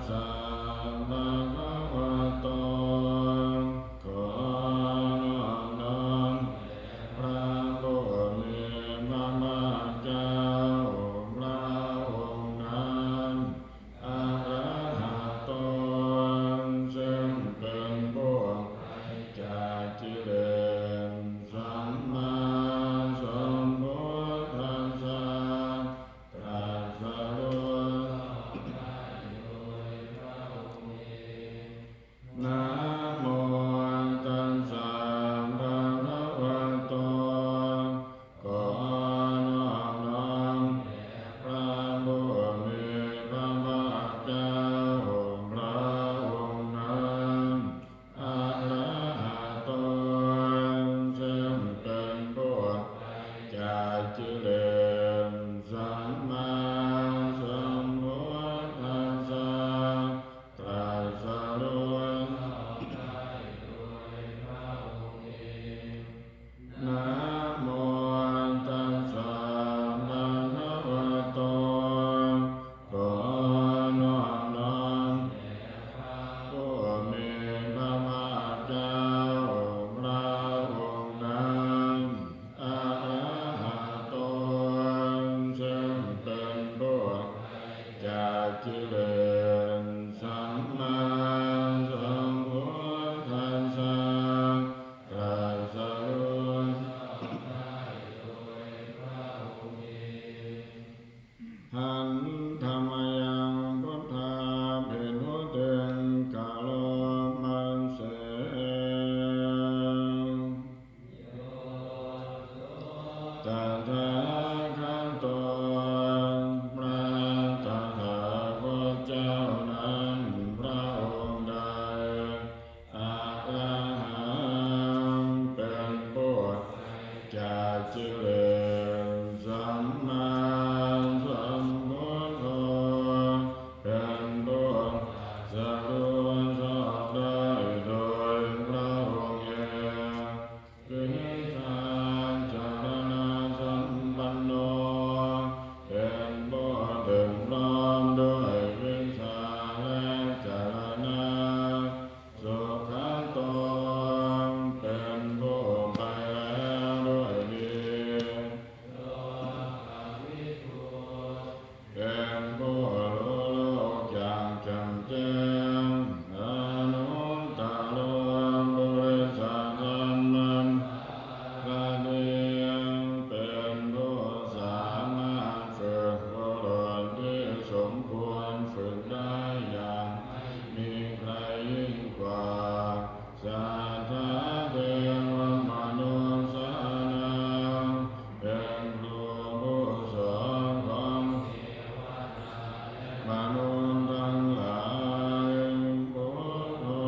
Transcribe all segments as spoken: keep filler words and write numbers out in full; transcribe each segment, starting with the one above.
สสะ ภะคะวะโต ขอนอบน้อมแด่พระผู้มีพระภาคเจ้า พระองค์นั้น อะระหะโต ซึ่งเป็นผู้ไกลจากกิเลส สัมมาสัมพุทธัสสะ ตรัสรู้ชอบได้โดยพระองค์เอง นะโมตัสสะ ภะคะวะโต ขอนอบน้อมแด่พระผู้มีพระภาคเจ้า พระองค์นั้น อะระหะโต ซึ่งเป็นผู้ไกลจากกิเลส สัมมาสัมพุทธัสสะ ตรัสรู้ชอบได้โดยพระองค์เอง นะโมตัสสะ ภะคะวะโต ขอนอบน้อมแด่พระผู้มีพระภาคเจ้า พระองค์นั้น อะระหะโต ซึ่งเป็นผู้ไกลจากกิเลส สัมมาสัมพุทธัสสะ ตรัสรู้ชอบได้โดยพระองค์เอง Handa mayaṃ buddhābhigūtiṃ karoma se. ตถาคโต พระตถาคตเจ้านั้น พระองค์ใด อะระหัง เป็นผู้ไกลจากกิเลส สัมมาสัมพุทโธ เป็นผู้ตรัสรู้ชอบได้โดยพระองค์เอง วิชชาจรณะสัมปันโน เป็นผู้ถึงพร้อมด้วยวิชชาและจรณะ สุขโต เป็นผู้ไปแล้วด้วยดี โลกวิทู เป็นผู้รู้โลกอย่างแจ่มแจ้ง อนุตตโร ปุริสธัมมสารถิ เป็นผู้สามารถฝึกบุรุษที่สมควรฝึกได้อย่างไม่มีใครยิ่งกว่า Satthā devamanussānaṃ เป็นครูผู้สอนของเทวดาและมนุษย์ทั้งหลาย Buddho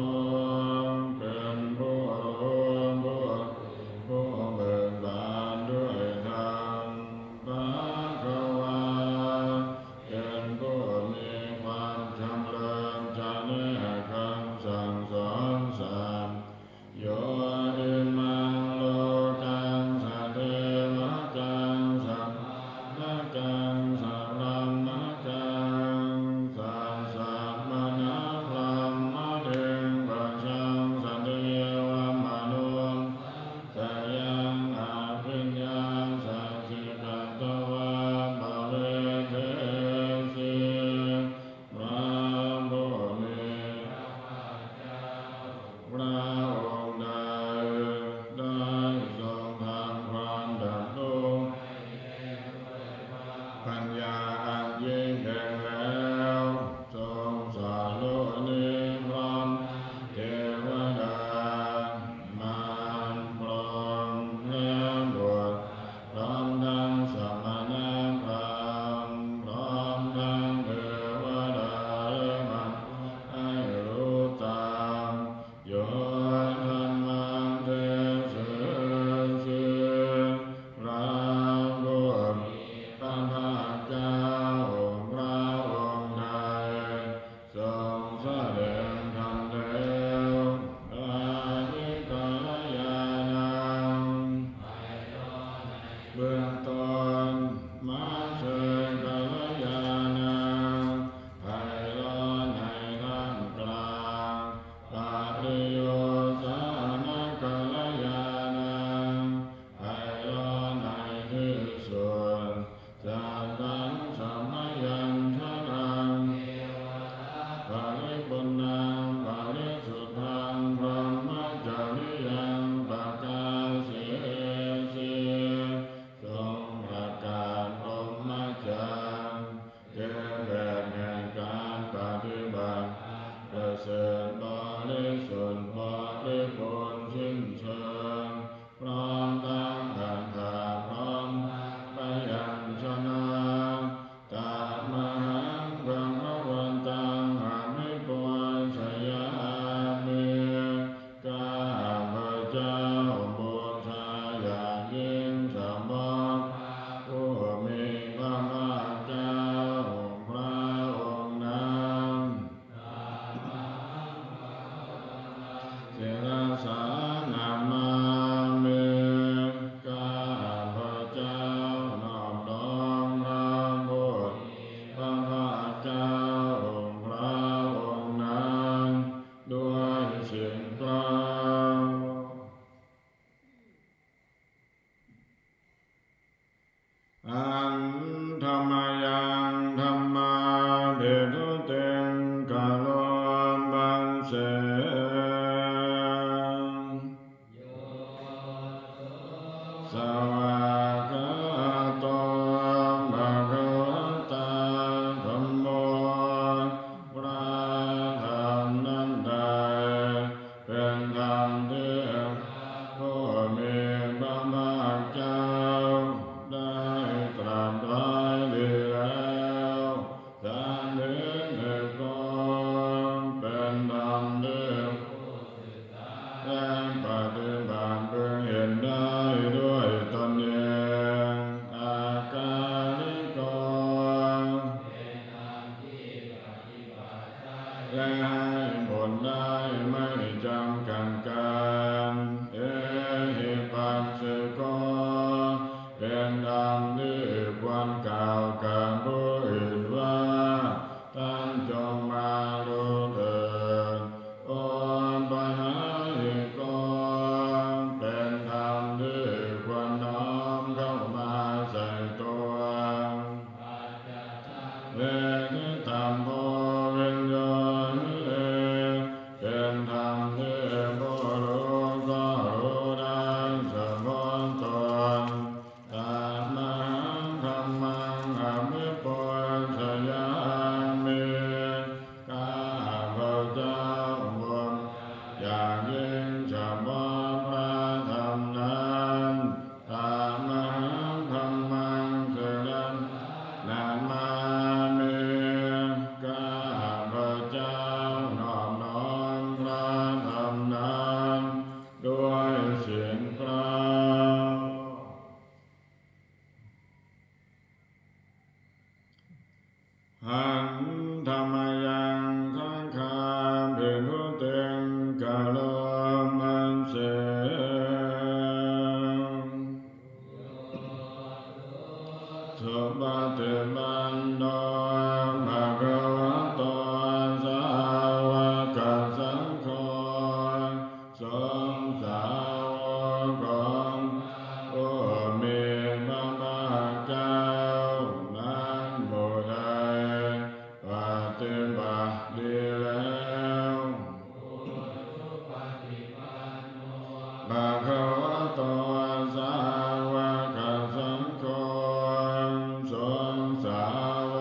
เป็นผู้รู้ผู้ตื่นผู้เบิกบานด้วยธรรม Bhagavā เป็นผู้มีความช และให้ผลได้ไม่จำกัดกาล Ehipassiko เป็นธรรมที่ควรกล่าวกับผู้อื่นว่า ท่านจงมารู้เถิด Opanayiko เป็นธรรมที่ควรน้อมเข้ามาใส่ตัว Veditabbo viññūhi เป็นธรรมที่ผู้รู้ก็รู้ได้เฉพาะตน Tamahaṃ dhammaṃ abhipūjayāmi ข้าพเจ้าบูชาอย่างยิ่งเฉพาะพระธรรมนั้น Tamahaṃ dhammaṃ sirasā namāmi ข้าพเจ้านอบน้อมพระธรรมนั้นด้วยเสียงกล้าว Handa mayaṃ saṅghābhivūtiṃ karoma se. Supaṭipanno bhagavato sāvakasaṅgho สงฆ์สาวกของพระผู้มีพระภาคเจ้านั้นหมู่ใดปฏิบัติดีแล้ว Bhagavato sāvakasaṅgho สงฆ์สาว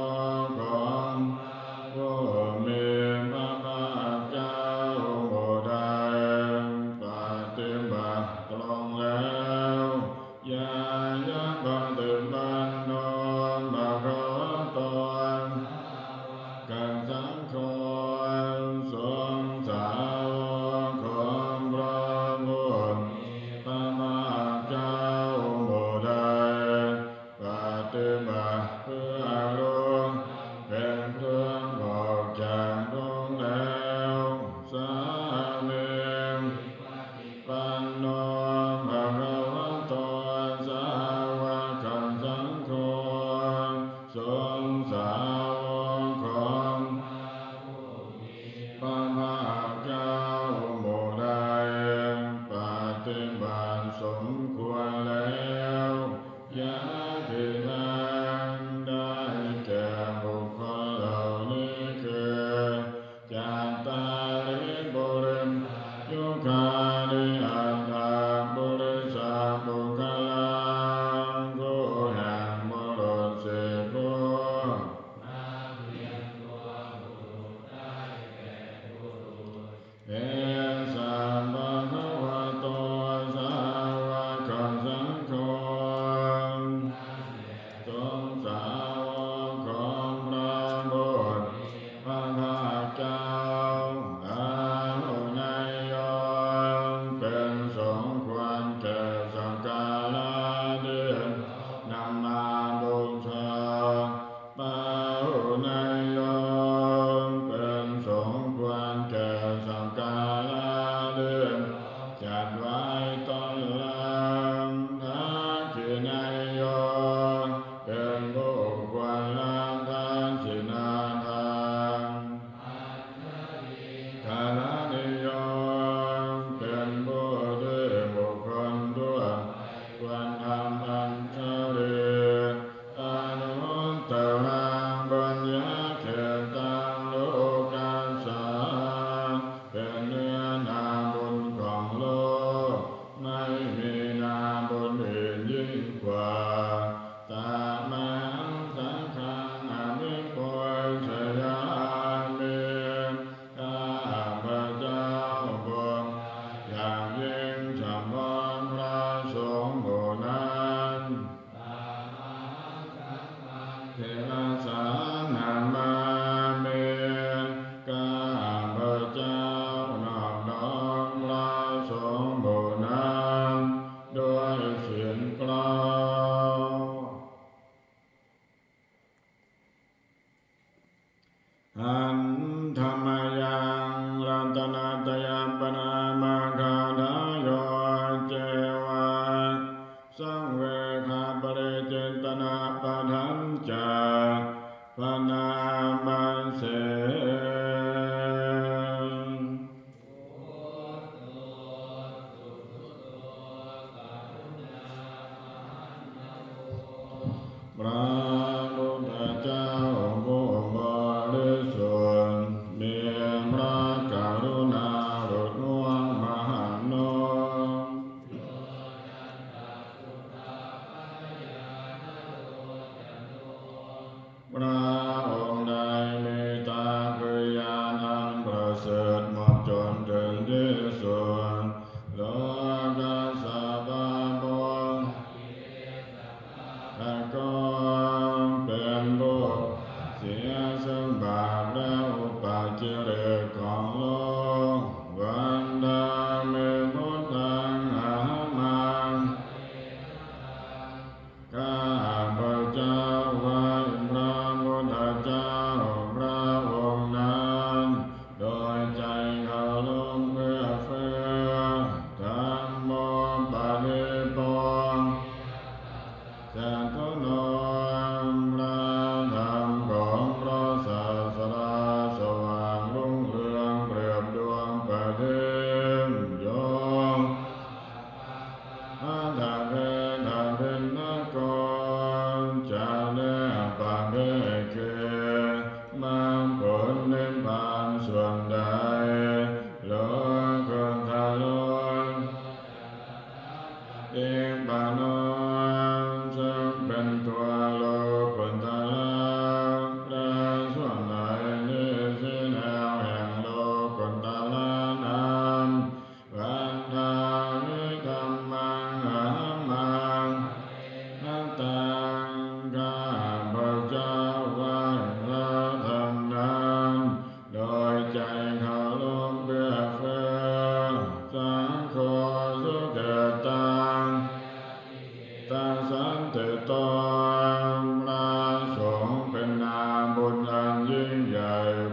กของพระผู้มีพระภาคเจ้าหมู่ใดปฏิบัติตรงแล้ว Ñāyapaṭipanno bhagavato sāvakasaṅgho สงฆ์สาวกของพระผู้มีพระภาคเจ้าหมู่ใดปฏิบัติเพื่อรู้เป็นเครื่องออกจากทุกข์แล้ว Sāmīcipaṭi panno bhagavato sāvakasaṅgho สงฆ์สาวกของพระผู้มีพระภาคเจ้าหมู่ใดปฏิบัติสมควรแล้ว Yadidaṃ ได้แก่บุคคลเหล่านี้คือ Cattāri purisayugāni aṭṭha purisapuggalā คู่แห่งบุรุษสี่คู่ Esa bhagavato sāvakasaṅgho สงฆ์สาวกของพระผู้มีพระภาคเจ้า Āhuneyyo เป็นสงฆ์ควรแก่สักการะที่นำมาบูชา Pāhuneyyo เป็นสงฆ์ควรแก่สักการะที่จัดไว้ต้อนรับ Dakkhiṇeyyo เป็นผู้ควรรับทักขิณาทาน Añjalikaraṇīyo เป็นผู้ที่บุคคลทั่วไปควรทำอัญชลี Anuttaraṃ puññakkhettaṃ lokassa เป็นเนื้อนาบุญของโลก ไม่มีนาบุญอื่นยิ่งกว่า Tamahaṃ saṅghaṃ abhipūjayāmi ข้าพเจ้าบูชาอย่างยิ่งเฉพาะพระสงฆ์หมู่นั้น Sirasā namāmi ข้าพเจ้านอบน้อมพระสงฆ์หมู่นั้นด้วยเสียงกล้าว Handa mayaṃ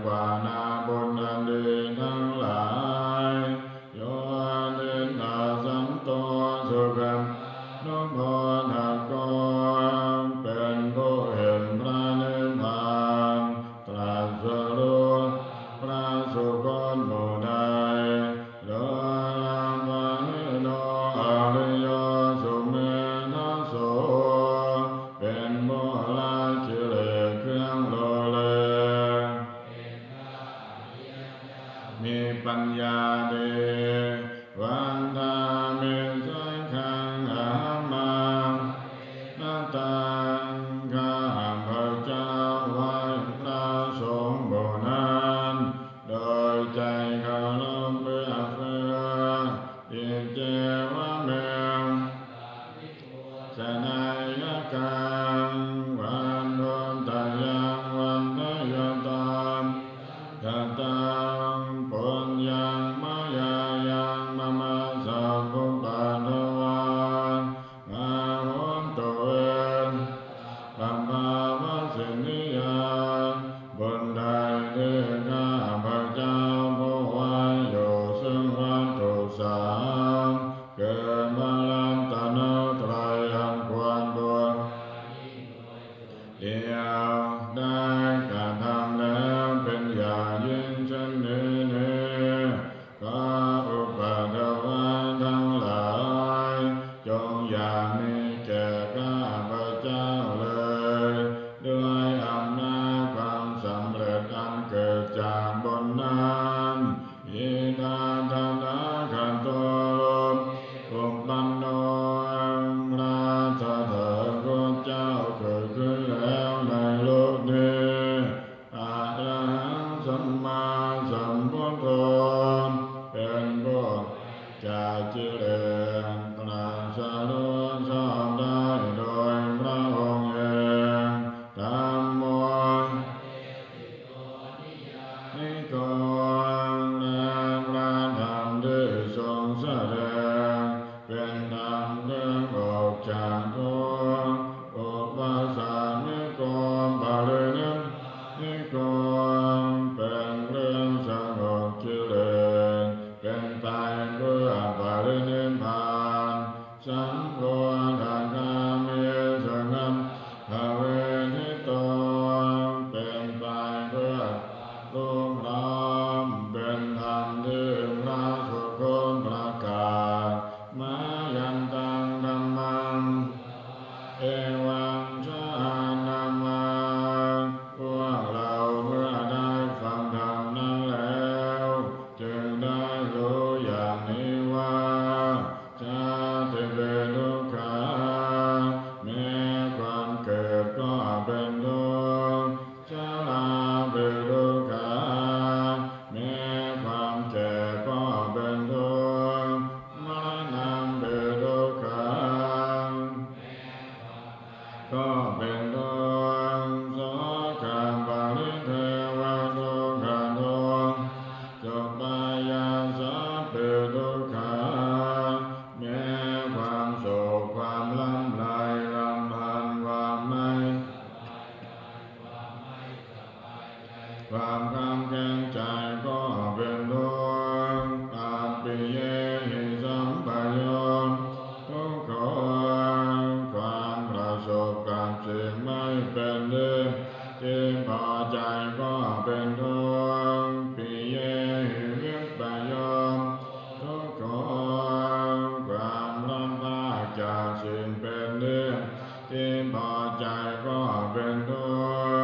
กว่านาบุญอันดีทั้งหลาย Yo diṭṭhasanto sugatānubbhāviko เป็นผู้เห็นพระนิพพาน ตรัสรู้พระสุคตหมู่ใด Duramahino ariyo sumedhaso เป็นผู้ละกิเลสเครื่องโลเล มีปัญญาดี Vandāmi sakkaṃ ahamamantaṃ ข้าพเจ้าไหว้พระสงฆ์หมู่นั้น โดยใจเคารพเอื้อเฟื้อ Iccevamevaṃ sanayyakaṃ vatthuttayaṃ vandeyyatāmisaṃjataṃ. Puññaṃ mayā yaṃ mama sabbupaddavā mahotu ve sabbapāpasiddhiyā. บุญใดที่ข้าพเจ้าผู้ไหว้อยู่ซึ่งวัตถุสาม คือพระรัตนตรัยอันควรบูชายิ่งโดยส่วนเดียว ได้กระทำแล้วเป็นอย่างยิ่งเช่นนี้นี้ ขออุปัทวะทั้งหลาย จงอย่ามีแก่ข้าพเจ้าเลย ด้วยอำนาจความสำเร็จอันเกิดจากบุญนั้น Issaratthato loke uppanno พระตถาคตเจ้าเกิดขึ้นแล้วในโลกนี้ Arahaṃ sammāsambuddho เป็นผู้จากกิเลส ตรัสรู้ชอบได้โดยพระองค์เอง Dhammo nikkāyanikkā และพระธรรมที่ทรงแสดง เป็นธรรมเครื่องออกจากทุกข์ Uppasamikko parinibbānikko เป็นเครื่องสงบกิเลส เป็นไปเพื่อปรินิพพาน Sabbodhagāmī sugatānugaṃ bhāvediṭṭho เป็นไปเพื่อความรู้พร้อม เป็นธรรมที่พระสุคตประกาศ Mayantaṃ dhammaṃ evañjānamā พวกเราเมื่อได้ฟังธรรมนั้นแล้ว จึงได้รู้อย่างนี้ว่า Jātipidukkhā แม้ความเกิดก็เป็นทุกข์ Jarāpidukkhā แม้ความแก่ก็เป็นทุกข์ Maraṇampi dukkhaṃ ก็เป็นทุกข์ Sokaparidevadukkhadomanassupāyāsāpi dukkhā แม้ความโศกความลำไรลำพันธ์ ความไม่ ความคับแค้นใจก็เป็นทุกข์ Appiyehi sampayogo dukkho ความประสบกับสิ่งไม่เป็นที่ ที่พอใจก็เป็นทุกข์ Piyehi vippayogo dukkho ความพลัดพรากจากสิ่งเป็นที่ ที่พอใจก็เป็นทุ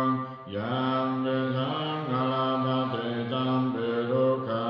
กข์ Yaṃ visuṃ alabhati tampi dukkhaṃ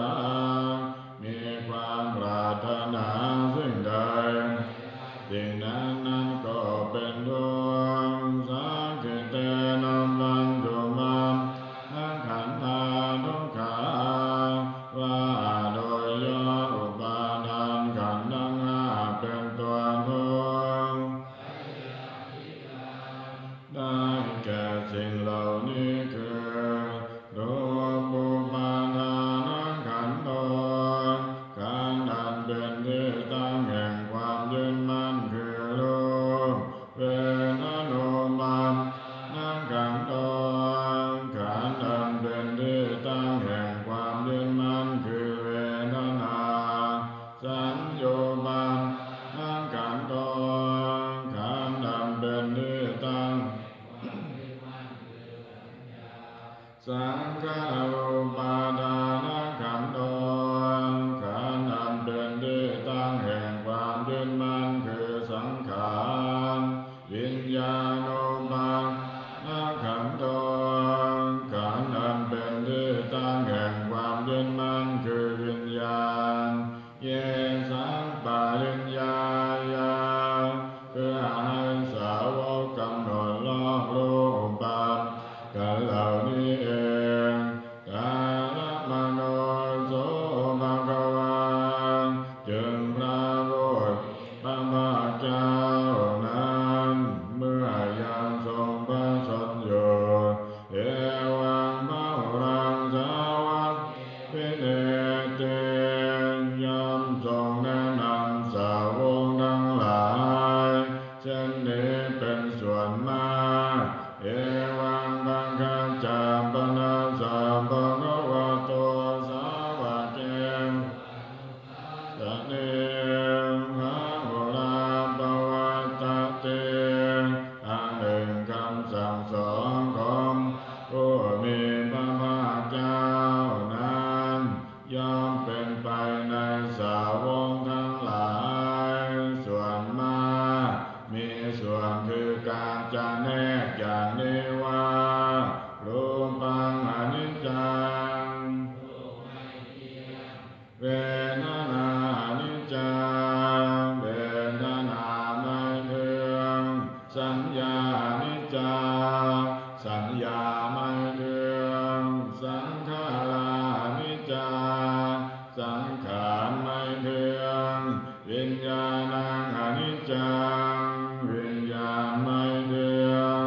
เวทนา อนิจจา เวทนาไม่เที่ยง สัญญา อนิจจา สัญญาไม่เที่ยง สังขารา อนิจจา สังขารไม่เที่ยง วิญญาณัง อนิจจัง วิญญาณไม่เที่ยง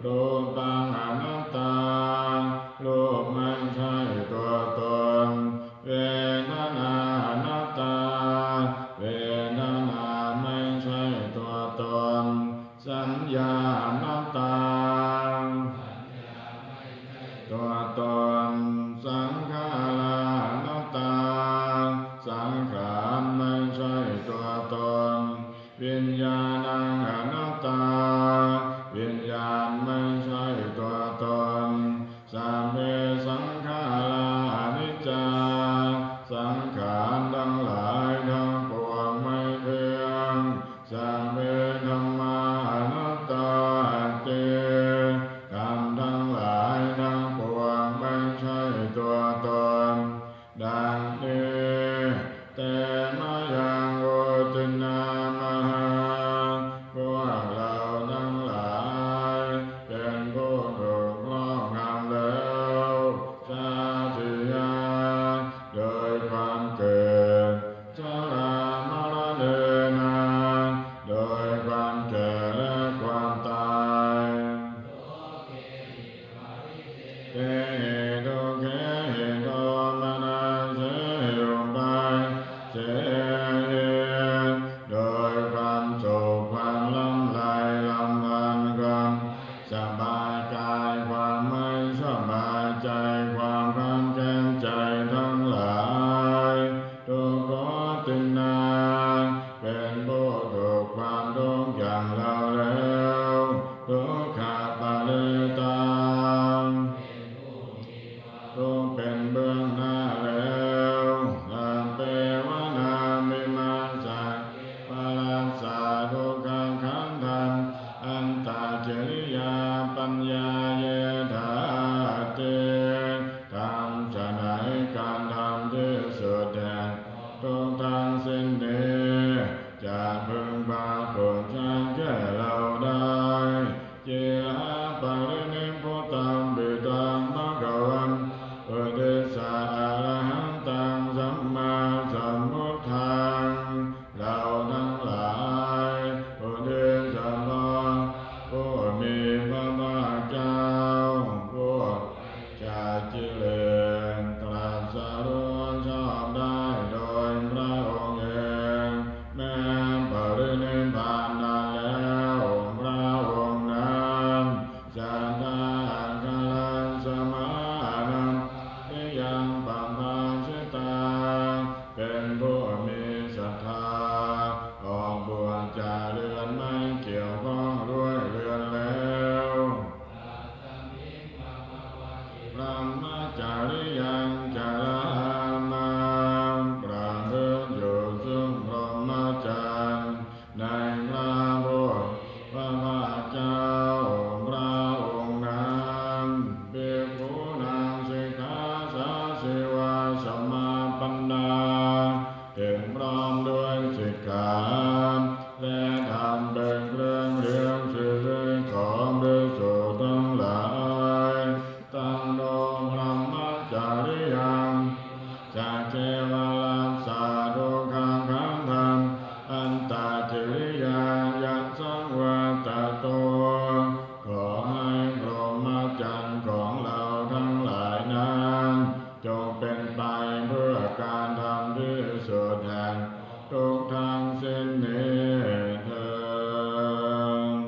รูปัง อนัตตา รูปไม่ใช่ตัวตน เวทนา อนัตตา เวทนาไม่ใช่ตัวตน สัญญา อนัตตา ตัวตน สังขารา อนัตตา สังขารไม่ใช่ตัวตน วิญญาณัง อนัตตา วิญญาณไม่ใช่ตัวตน สัพเพ สังขารā อนิจจา สังขารทั้งหลายทั้งปวงไม่เที่ยง สัพเพ ธัมมā อนัตตา อัตตา ธรรมทั้งหลายทั้งปวงไม่ใช่ตัวตน ดังนี้ เต มะยัง อุตตินนามหา พวกเราทั้งหลายเป็นผู้ถูกครอบงำแล้ว ชาติยา โดยความเกิด ชรามรณะ โดยความแก่และความตาย เตหิ ทุกเขหิ โทมนัสเสหิ อุปาเสหิ โดยความโศกความลำไรลำพันธ์ความสบายกายความไม่สบายใจความคับแค้นใจทั้งหลาย ทุกโขตินนา เป็นผู้ถูกความทุกข์อย่างเราแล้ว ทุกขปริตา ทุกข์เป็นเบื้องหน้าแล้ว สัพเพวะนามิมา สักเกวะรัสสา ทุกขขันธันตา อัตตากิริยาปัญญา เยธา อัตถิ ธรรมฉะไหน การทำที่สุดแห่งทุกข์ทั้งสิ้นนี้ จะพึงปรากฏชัดแก่เราได้ Cirā parinibbutaṃ buddhaṃ bhagavantaṃ, uddissa arahantaṃ sammāsambuddhaṃ. เราทั้งหลายอุทิศเฉพาะผู้มีพระภาคเจ้า ผู้ จากกิเลสตรัสรู้ชอบได้โดยพระองค์เอง แม้ปรินิพพานนานแล้ว พระองค์นั้น Sadā อัคระสมานัม ยัง ปภาสิตา เป็นผู้มีศรัทธา ออกบวชจากเรือนไม่เกี่ยวข้องด้วยเรือนแล้ว Brahmacariyaṃ carāma ประพฤติอยู่ซึ่งพรหมจรรย์ ในพระผู้พระภาคเจ้าพระองค์นั้น Bhikkhūnaṃ sikkhāsāsi vāsamāpannā ถึงพร้อมด้วยสิกขา และธรรมเป็นเครื่องเลี้ยงชีวิตของภิกษุทั้งหลาย Taṃ no brahmacariyaṃ sakkeva rassa dukkhakkhandhā attakiriyā yasaṃvattato ขอให้พรหมจรรย์ของเราทั้งหลายนั้น จงเป็นไปเพื่อการทำที่สุดแห่งทุกข์ทั้งสิ้นนี้เทอญ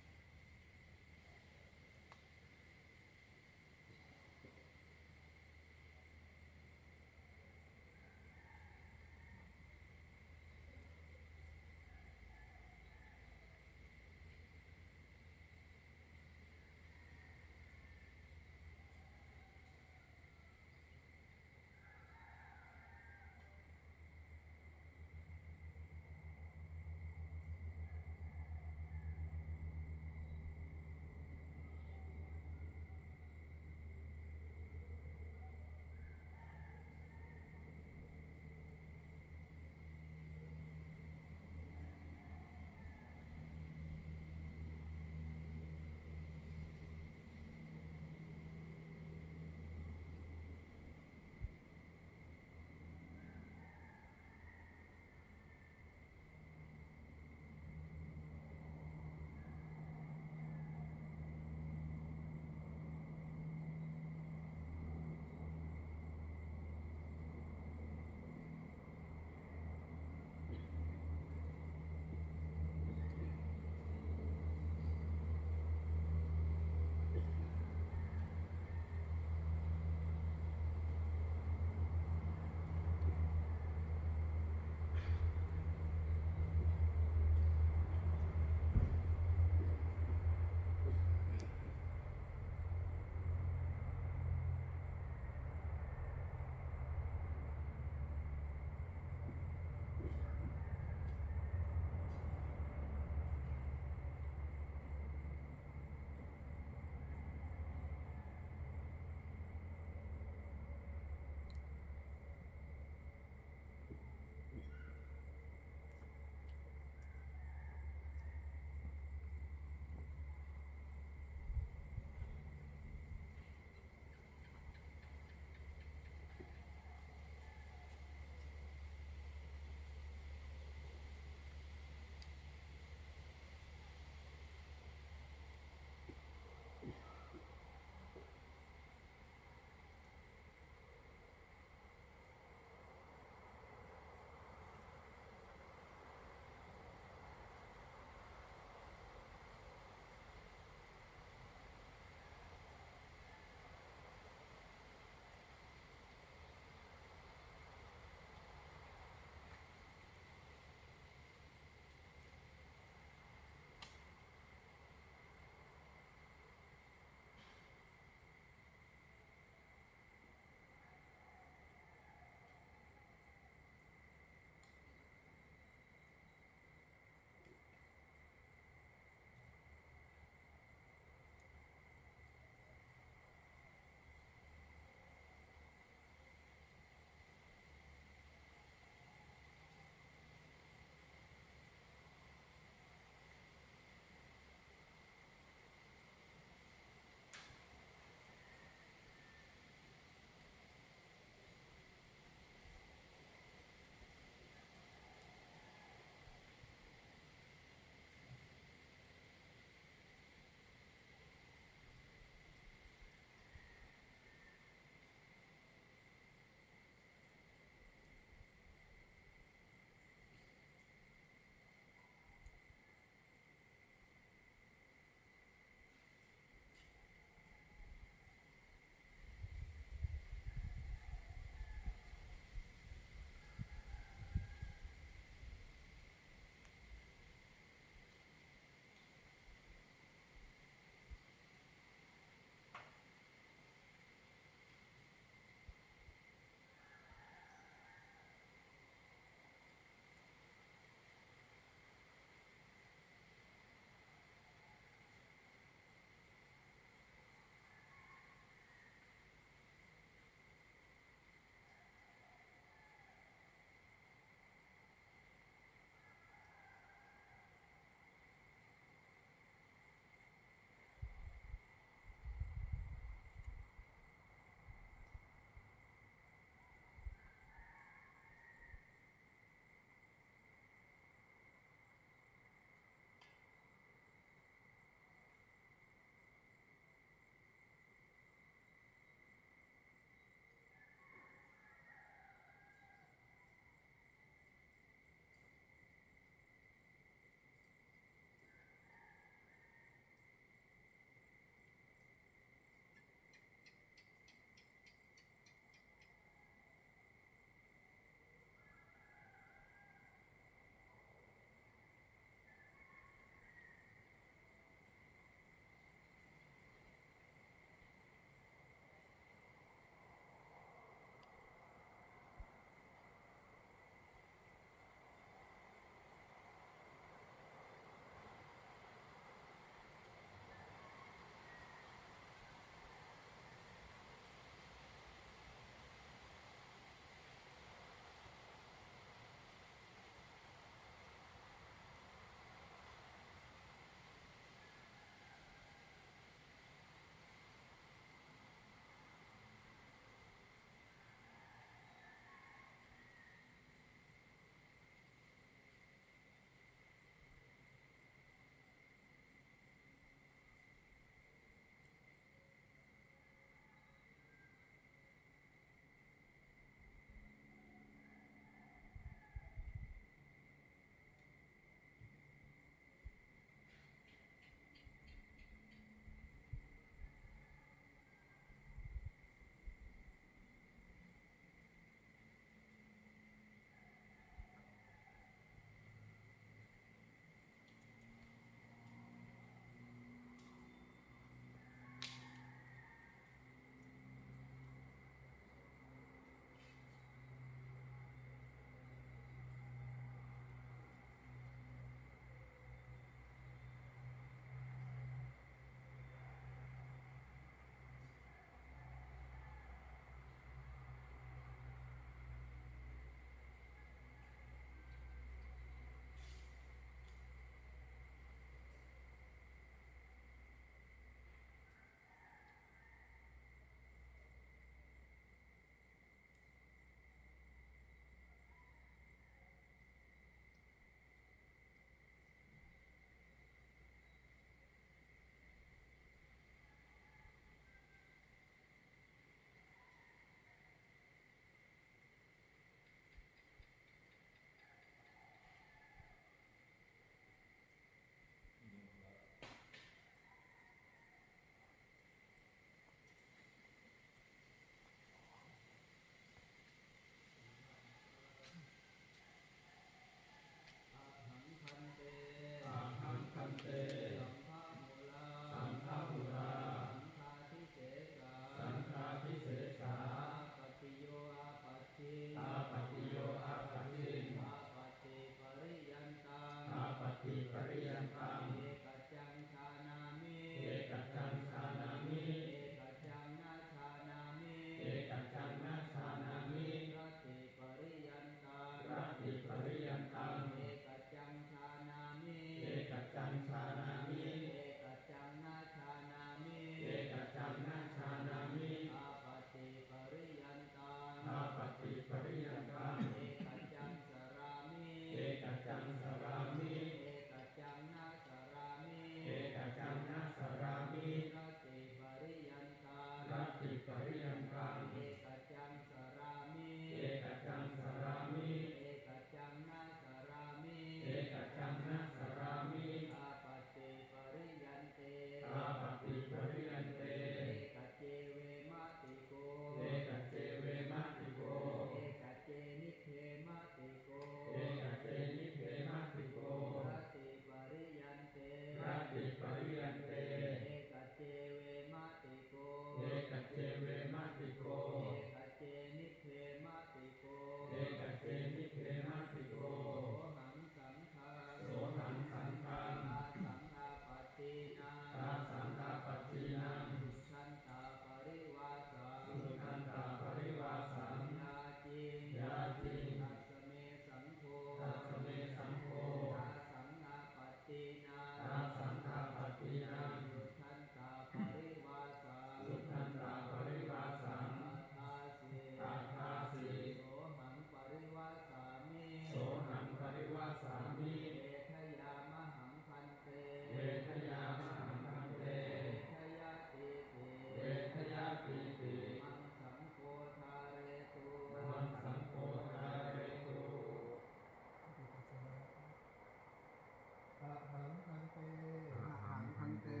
Ahaṃ bhante.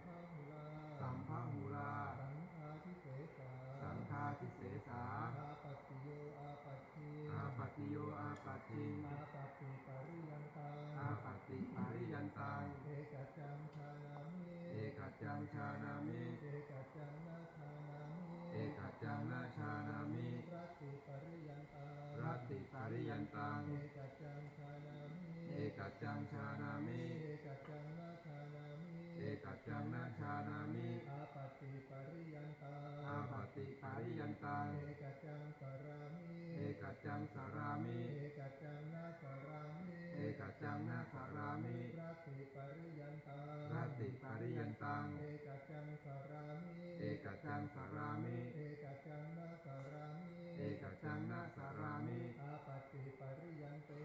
Sambahulā. Sambahulā. Saṅghādisesā. Saṅghādisesā. Āpattiyo āpattiṃ. Āpattiyo āpattiṃ. Āpattipariyantā. Āpattipariyantā. Ekaccaṃ jānāmi. Ekaccaṃ jānāmi. Ekaccaṃ na jānāmi. Ekaccaṃ na jānāmi. Rattipariyantā. Rattipariyantā. Ekaccaṃ jānāmi. Ekaccaṃ jānāmi. Ekaccaṃ na jānāmi. Ekaccaṃ na jānāmi. Āpattipariyantā. Āpattipariyantā. Ekaccaṃ sarāmi. Ekaccaṃ sarāmi. Ekaccaṃ na sarāmi. Ekaccaṃ na sarāmi. Rattipariyantā. Rattipariyantā. Ekaccaṃ sarāmi. Ekaccaṃ sarāmi. Ekaccaṃ na sarāmi. Ekaccaṃ na sarāmi. Āpattipariyante.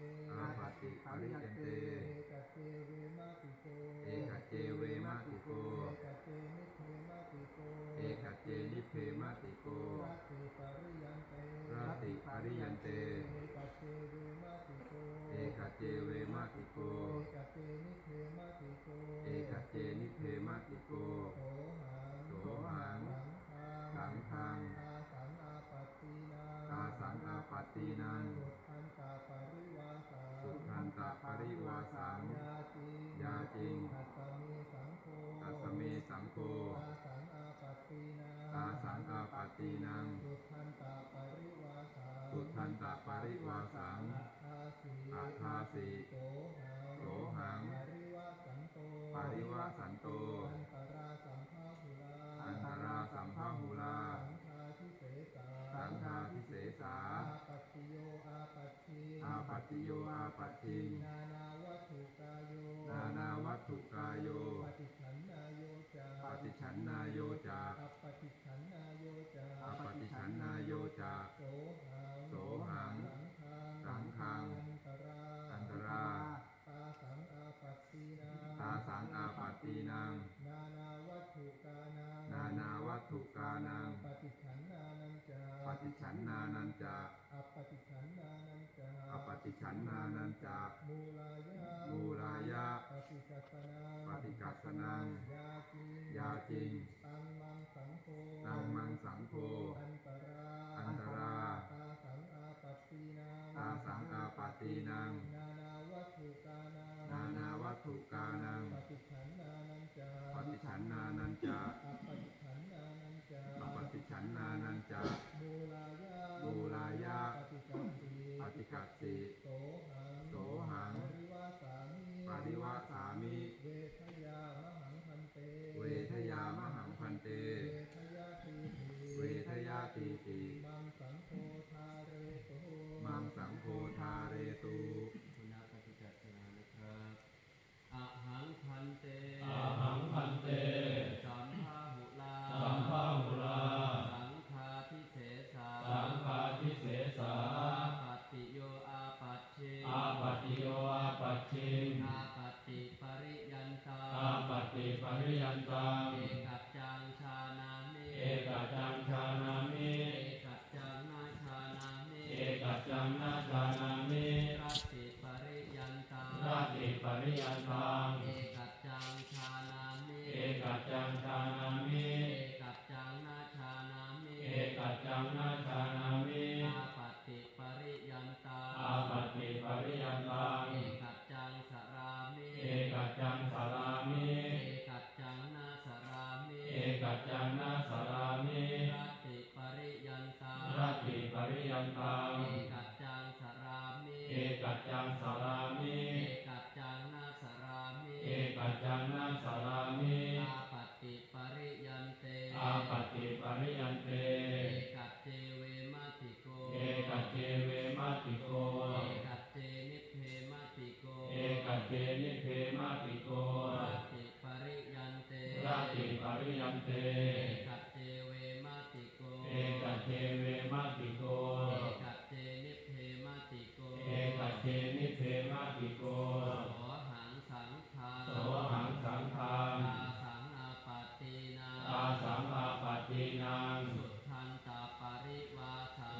Āpattipariyante. Ekaccevematikko. Ekaccevematikko. Ekaccenibbhematiko. Ekaccenibbhematiko. Rattipariyante. Rattipariyante. Ekaccevematikko. Ekaccevematikko. Ekaccenibbhematiko. Ekaccenibbhematiko. Sohaṃ. Sohaṃ. Saṅghaṃ. Saṅghaṃ. Tāsaṃ āpattīnaṃ. Tāsaṃ āpattīnaṃ. Suddhantaparivāsaṃ. Suddhantaparivāsaṃ. Yāciṃ. Yāciṃ. Tassa me saṅgho. Tassa me saṅgho. Tāsaṃ āpattīnaṃ. Tāsaṃ āpattīnaṃ. Suddhantaparivāsaṃ. Suddhantaparivāsaṃ. Addāsi. Addāsi. Sohaṃ. Sohaṃ. Parivāsanto. Parivāsanto. Antarāsambahulā. Antarāsambahulā. Saṅghādisesā. Saṅghādisesā. Āpattiyo āpattiṃ. Āpattiyo āpattiṃ. Nānāvatthukāyo. Nānāvatthukāyo. Paṭichannāyo ca. Paṭichannāyo ca. Appaṭichannāyo ca. Appaṭichannāyo ca. Sohaṃ. Sohaṃ. Saṅghaṃ. Saṅghaṃ. Antarā. Antarā. Tāsaṃ āpattīnaṃ. Tāsaṃ āpattīnaṃ. Nānāvatthukānaṃ. Nānāvatthukānaṃ. Paṭichannānañca. Paṭichannānañca. Appaṭichannānañca. Appaṭichannānañca. Mūlāya. Mūlāya. Paṭikassanaṃ. Paṭikassanaṃ. Yāciṃ. Yāciṃ. Taṃ maṃ saṅgho. Taṃ maṃ saṅgho. Antarā. Antarā. Tāsaṃ āpattīnaṃ. Tāsaṃ āpattīnaṃ. Nānāvatthukānaṃ. Nānāvatthukānaṃ. Paṭichannānañca. Paṭichannānañca. Appaṭichannānañca. Appaṭichannānañca. Mūlāya. Mūlāya. Paṭikassi. Paṭikassi. Sohaṃ. Sohaṃ. Parivāsāmi. Parivāsāmi. Vedayāmahaṃ bhante. Vedayāmahaṃ bhante. Vedayatīti. Vedayatīti. Maṃ saṅgho dhāretu. Maṃ saṅgho dhāretu. พุทธปฏิจจสนานะครับ Ahaṃ bhante. Ahaṃ bhante. Sambahulā. Sambahulā. Saṅghādisesā. Saṅghādisesā. Āpattiyo āpattiṃ. Āpattiyo āpattiṃ. Āpattipariyantā. Āpattipariyantā. Ekaccaṃ jānāmi. Ekaccaṃ jānāmi. Ekaccaṃ na jānāmi. Ekaccaṃ na jānāmi. Rattipariyantā. Rattipariyantā. Ekaccaṃ jānāmi. Ekaccaṃ jānāmi. Ekaccaṃ na jānāmi. Ekaccaṃ na jānāmi. Āpattipariyantā. Āpattipariyantā. Ekaccaṃ sarāmi. Ekaccaṃ sarāmi. Ekaccaṃ na sarāmi. Ekaccaṃ na sarāmi. Rattipariyantā. Rattipariyantā. Ekaccaṃ sarāmi. Ekaccaṃ sarāmi. Ekaccaṃ na sarāmi. Ekaccaṃ na sarāmi. Āpattipariyante. Āpattipariyante. Ekaccevematikko. Ekaccevematikko. Ekaccenibbhematiko. Ekaccenibbhematiko. Rattipariyante. Rattipariyante. Ekaccevematikko. Ekaccevematikko. Ekaccenibbhematiko. Ekaccenibbhematiko. Sohaṃ saṅghaṃ. Sohaṃ saṅghaṃ. Tāsaṃ āpattīnaṃ. Tāsaṃ āpattīnaṃ. Suddhantaparivāsaṃ.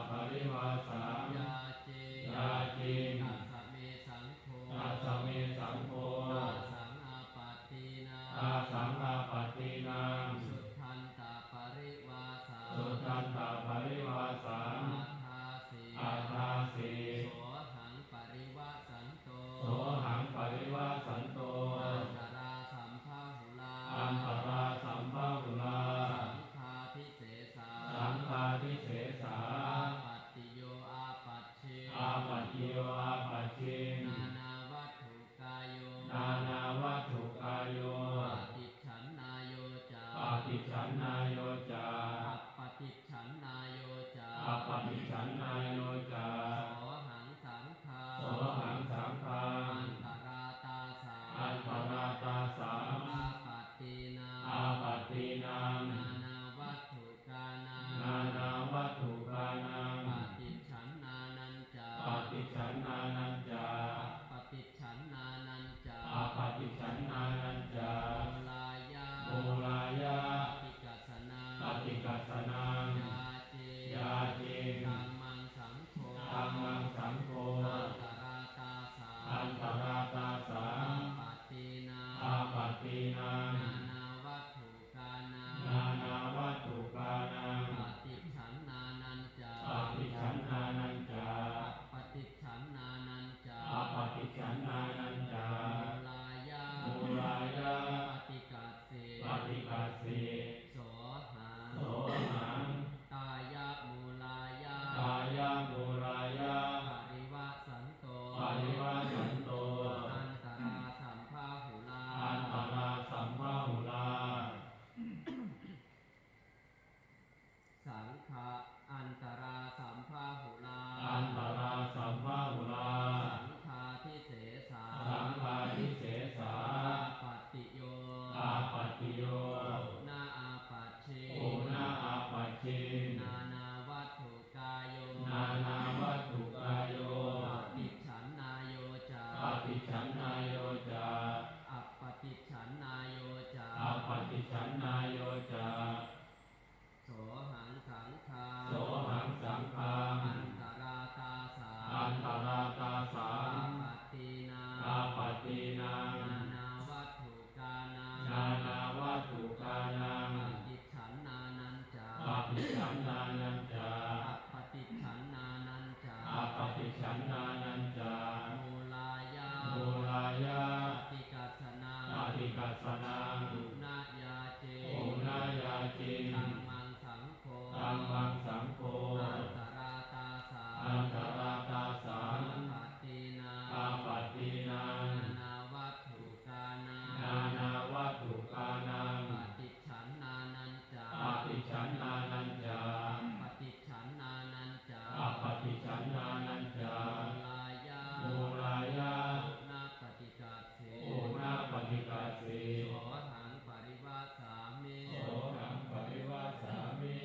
Suddhantaparivāsaṃ. Yāciṃ. Yāciṃ. Tassa me saṅgho. Tassa me saṅgho. Tassa paṭicchannayo ca, appaṭicchannayo ca, appaṭicchannayo ca. Sohaṃ saṅghā, sohaṃ saṅghā, antarātāsaṃ, antarātāsaṃ, āpattinaṃ, āpattinaṃ, nānāvatthukānaṃ, nānāvatthukānaṃ, paṭicchannañca, paṭicchannañca, appaṭicchannañca, appaṭicchannañca. Mūlāya, mūlāya, paṭikassanaṃ, paṭikassanaṃ, unayāci, unayāci. Dhammaṃ saṅgho, dhammaṃ saṅgho, antarātāsaṃ, antarātāsaṃ, āpattinaṃ, āpattinaṃ, nānāvatthukānaṃ, nānāvatthukānaṃ, paṭicchannañca, paṭicchannañca, appaṭicchannañca, appaṭicchannañca. Mūlāya, mūlāya, punappatikassī, punappatikassī. Sohaṃ parivāsāmi, sohaṃ parivāsāmi,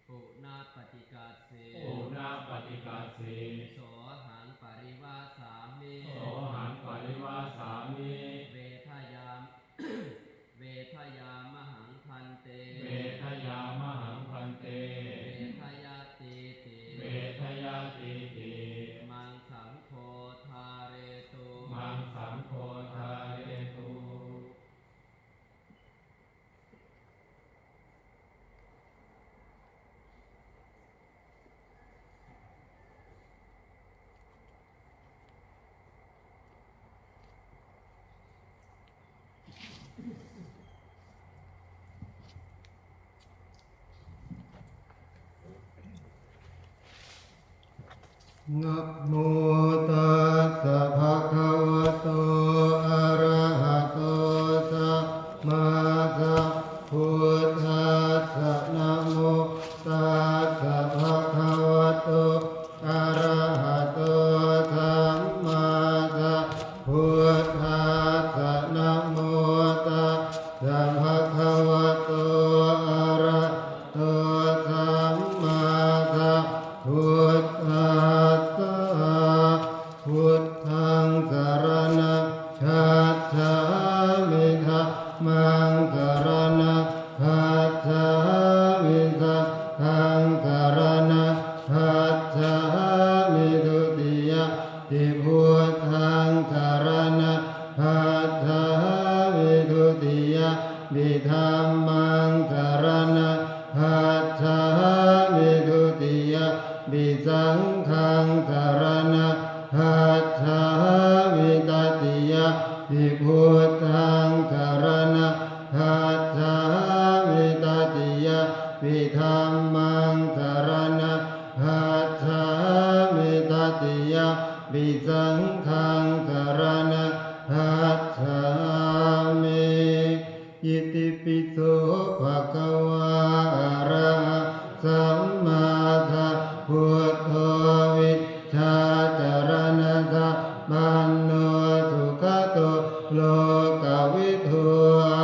punappatikassī, punappatikassī. Sohaṃ parivāsāmi, sohaṃ parivāsāmi. Vedayam-, vedayāmahaṃ bhante, vedayāmahaṃ bhante, vedayatīti, vedayatīti. Maṃ saṅgho dhāretu, maṃ saṅgho dhāretu. นะโมตัสสะภะคะวะโต อะระหะโต สัมมาสัมพุทธัสสะ นะโมตัสสะภะคะวะโต อะระหะโต สัมมาสัมพุทธัสสะ นะโมตัสสะภะคะวะโต อะระหะโต สัมมาสัมพุทธัสสะ Buddhaṃ saraṇaṃ gacchāmi. Dhammaṃ saraṇaṃ gacchāmi. Saṅghaṃ saraṇaṃ gacchāmi. Dutiyampi buddhaṃ saraṇaṃ gacchāmi. Dutiyampi dhammaṃ saraṇaṃ gacchāmi. Dutiyampi saṅghaṃ saraṇaṃ gacchāmi. Tatiyampi buddhaṃ saraṇaṃ gacchāmi. Tatiyampi dhammaṃ saraṇaṃ gacchāmi. Tatiyampi saṅghaṃ saraṇaṃ gacchāmi. Itipi so bhagavā arahaṃ sammāsambuddho vijjācaraṇasampanno sugato lokavidū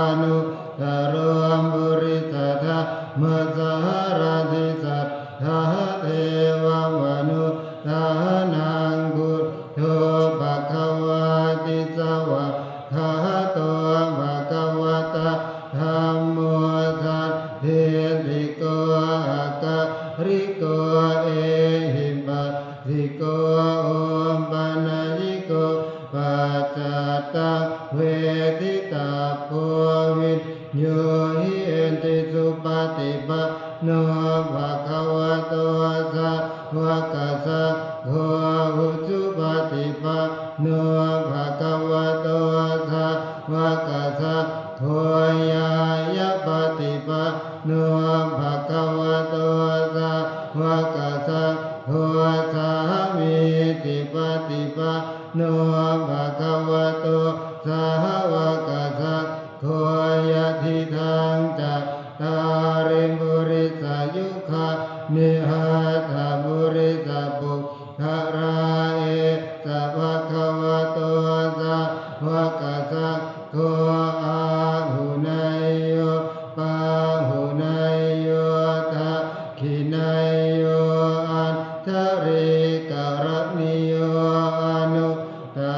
anuttaro purisadammasārathi satthā devamanussānaṃ buddho bhagavāti. Svā kkhāto bhagavatā dhammo sandiṭṭhiko akāliko ehipassiko opanayiko paccattaṃ veditabbo viññūhīti. Supaṭipanno bhagavato sā vakasaṅgho, ujupaṭipanno bhagavato sāvakasaṅgho, ñāyapaṭipanno bhagavato sāvakasaṅgho, sāmīcipaṭipanno bhagavato sāvakasaṅgho, yadidaṃ cattāri purisayugāni aṭṭha purisapuggalā, esa bhagavato sāvakasaṅgho, āhuneyyo pāhuneyyo dakkhiṇeyyo añjalikaraṇīyo anuttaro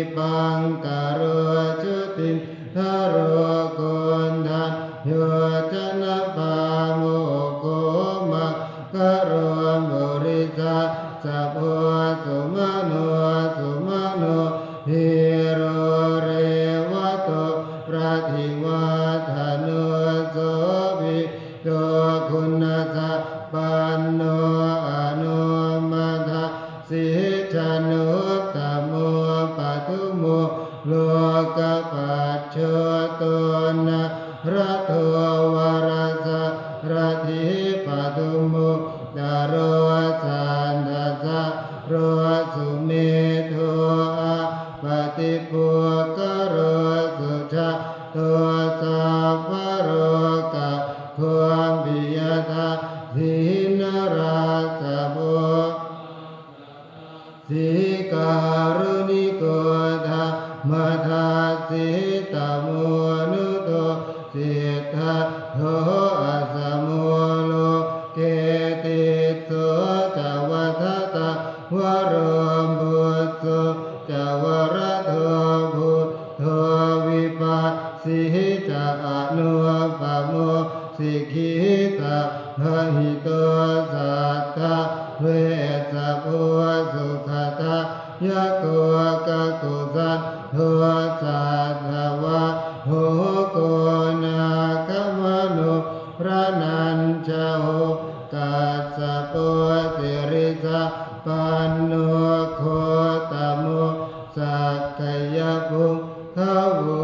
dīpaṅkaro jotindharo koṇḍañño janapāmokkho maṅgalo purisaṃ sabbo sumano sumano dhīro revato rativaḍḍhano sobhi to guṇasampanno anomadassī januttamo padumo lokapajjoto nārato varasārathī padumu taro santasaro sumedho appaṭipuggalo suja to sabbalokaggo piyadassī narāsabho sī kāruṇiko taṃ madassī tamonudo siddhattho asamo loke tisso ca vadatā varo phusso ca varado buddho vipassī ca anūpamo sikhī ca mahito satthā vessabho sukhāda yako kakusandho satthavā hoko nāgamano raṇañjaho kassapo sirisampanno gotamo sakyapuṅgavo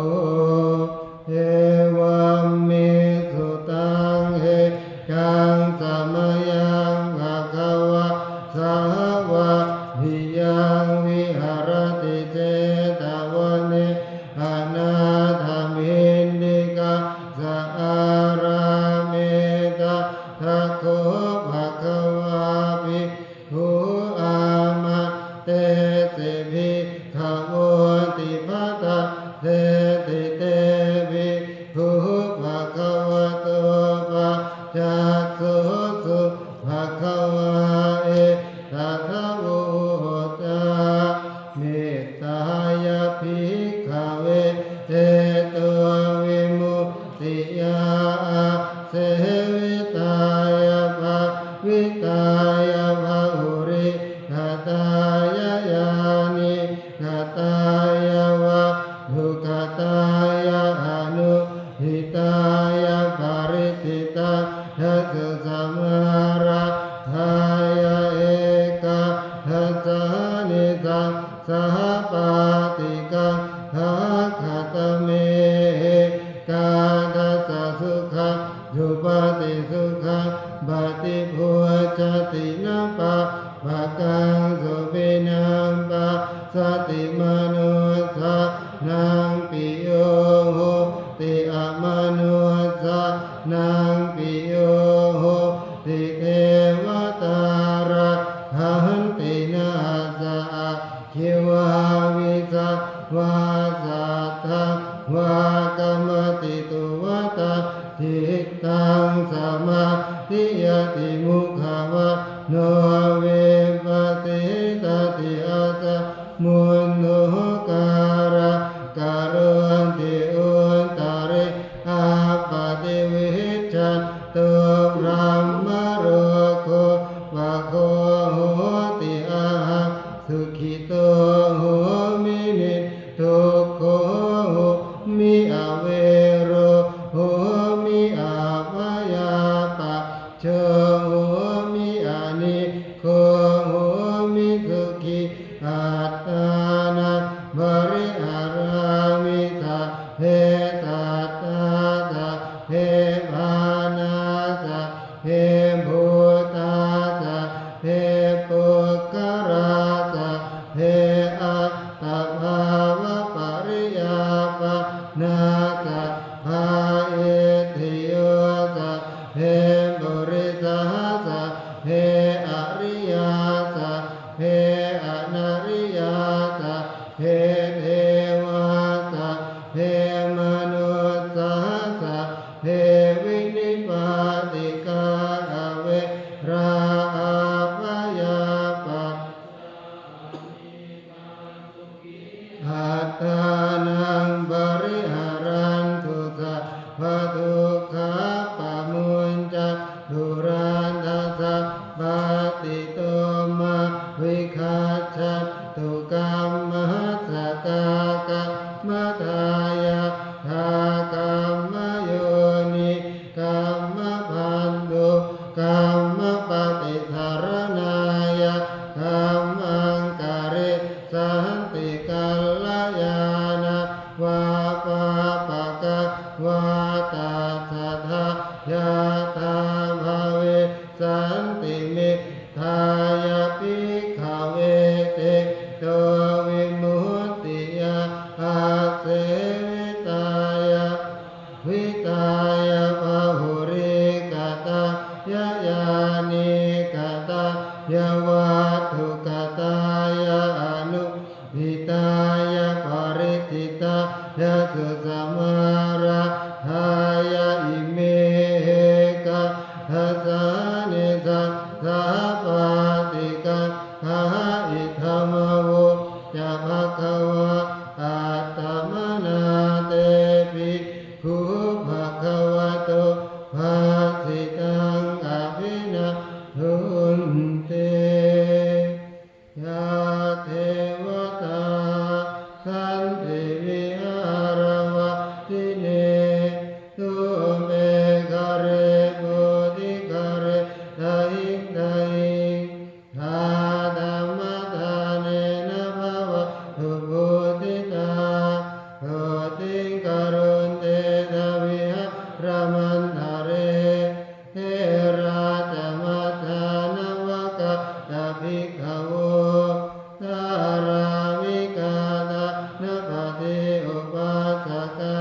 evaṃ me sutaṃ ekaṃ samayaṃ bhagavā sāvatthiyaṃ viharati jetavane anāthapiṇḍikassa ārāme tatra kho bhagavā bhikkhū āmantesi bhikkhavoti. Bhadanteti te bhikkhū bhagavato paccassosuṃ. Bhagavā etadavoca: Mettāya bhikkhave cetovimuttiyā āsevitāya bhāvitāya bahulīkatāya yānīkatāya vatthukatāya anuṭṭhitāya paritthitāya susamāraddhāya ekādasānisaṃ sahapāṭikaṅkhā. Katame ekādasa sukhaṃ supati, sukhaṃ paṭibujjhati, na pāpakaṃ supinaṃ passati, manussānaṃ piyo hoti, amanussānaṃ piyo hoti, devatā rakkhanti, nāssa aggi vā visā vā satthaṃ vā kamati, tuvaṭaṃ cittaṃ samādhiyati, mukhavaṇṇo vippasīdati, asammūḷho kālaṃ karoti, uttariṃ appaṭivijjhanto brahmalokūpago hoti, ahaṃ sukhito homi, niddukkho homi, avero homi, abyāpajjho homi, anīgho homi, sukhī attānaṃ pariharāmi. Sabbe sattā sabbe pāṇā sabbe bhūtā sabbe puggalā sabbe attabhāvapariyāpannā sabbā itthiyo sabbe purisā sabbe ariyā sabbe anariyā sabbe devā sabbe manussā sabbe vinipātikā averā abyāpajjhā Attānaṃ pariharantu, sabbadukkhā pamuñcantu, rakkhantasabbāpatito mā vigacchantu. Kammassakā kammadāyādā kammayonī kammabandhū kammapaṭisaraṇāya kammaṃ karissanti, kalyāṇaṃ vā pāpakaṃ vā tassa dāyādā bhavissanti. Mettāya bhikkhave cetovimuttiyā āsevitāya vitāya bahulīkatāya yānīkatāya vatthukatāya anuṭṭhitāya paritthitāya susamāraddhāya ime ekādasānisaṃsā pāṭikaṅkhā. Idamavoca bhagavā. Attamanā te bhikkhū bhagavato bhāsitaṃ abhinandunti. Yā devatā santi vihāravāsinī thūpe ghare bodhighare tahiṃ tahiṃ, tā dhammadānena bhavantu pūjitā, sotthiṃ karontedha vihāramaṇḍale. Therā ca majjhā navakā ca bhikkhavo, sārāmikā dānapatī upāsakā,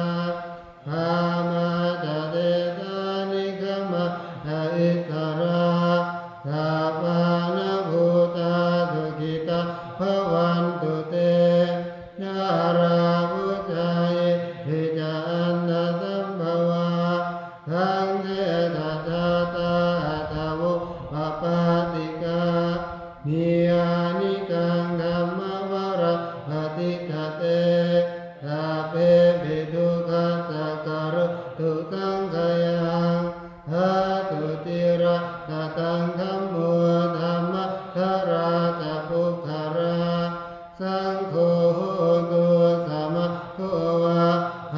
gāmā ca desā nigamā ca issarā, sappāṇabhūtā sukhitā bhavantu te. Jalābujā yehi ca aṇḍasambhavā, saṃsedajātā athavopapātikā, niyyānikaṃ dhammavaraṃ paṭicca te, sabbepi dukkhassa karontu saṅkhayaṃ. Ṭhātu ciraṃ sataṃ dhammo, dhammaddharā ca puggalā, saṅgho hotu samaggo va,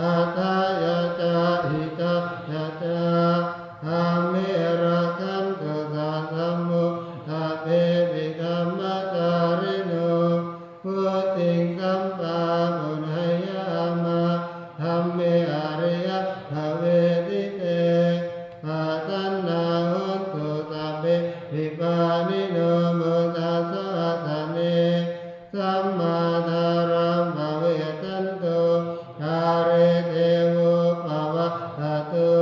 atthāya ca hitāya ca. Amhe rakkhatu saddhammo, sabbepi dhammacārino, vuḍḍhiṃ sampāpuṇeyyāma, dhamme ariyappavedite. Pasannā hontu sabbepi, pāṇino buddhasāsane. Sammā dhāraṃ pavecchanto, kāle devo pavassatu.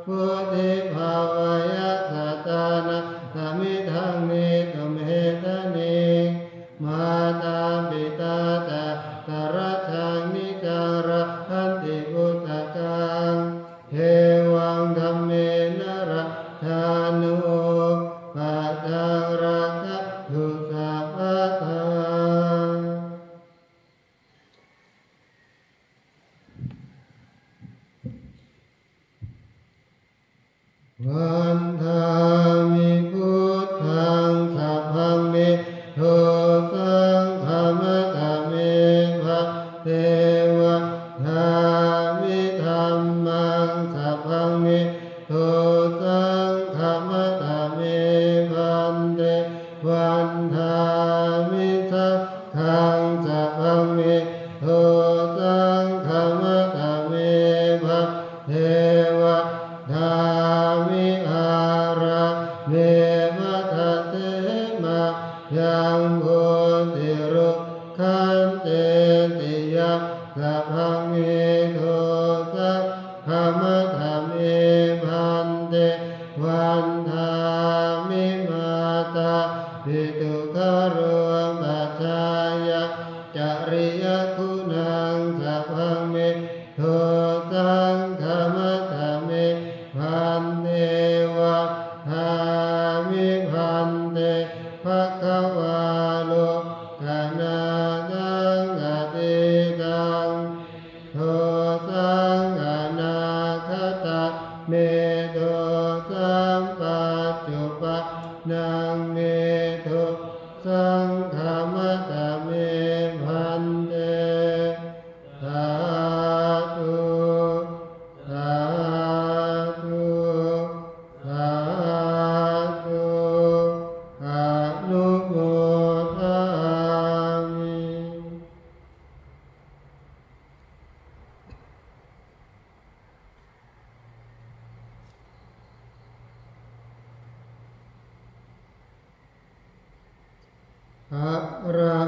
Vuḍḍhibhāvāya sattānaṃ, samiddhaṃ netu medaniṃ. Mātā pitā ca atrajaṃ, niccaṃ rakkhanti puttakaṃ. Evaṃ dhammena rakkhatā no, pajaṃ rakkhathu sabbadā. Vandāmi buddhaṃ, sabbaṃ me dosaṃ khamatha me bhante. Vandāmi dhammaṃ, sabbaṃ me dosaṃ khamatha me bhante. Vandāmi saṅghaṃ, sabbaṃ me dosaṃ khamatha me bhante. Vandāmi ārāme, vadase mayaṃ bodhirukkhaṃ cetiyaṃ, sabbaṃ me dosaṃ khamatha me bhante. Vandāmi mātāpitu garu upajjhāyācariyaguṇaṃ, sabbaṃ me dosaṃ khamatha me bhante. Vandāmi bhante bhagavā, lokanaṃ atītaṃ อะระ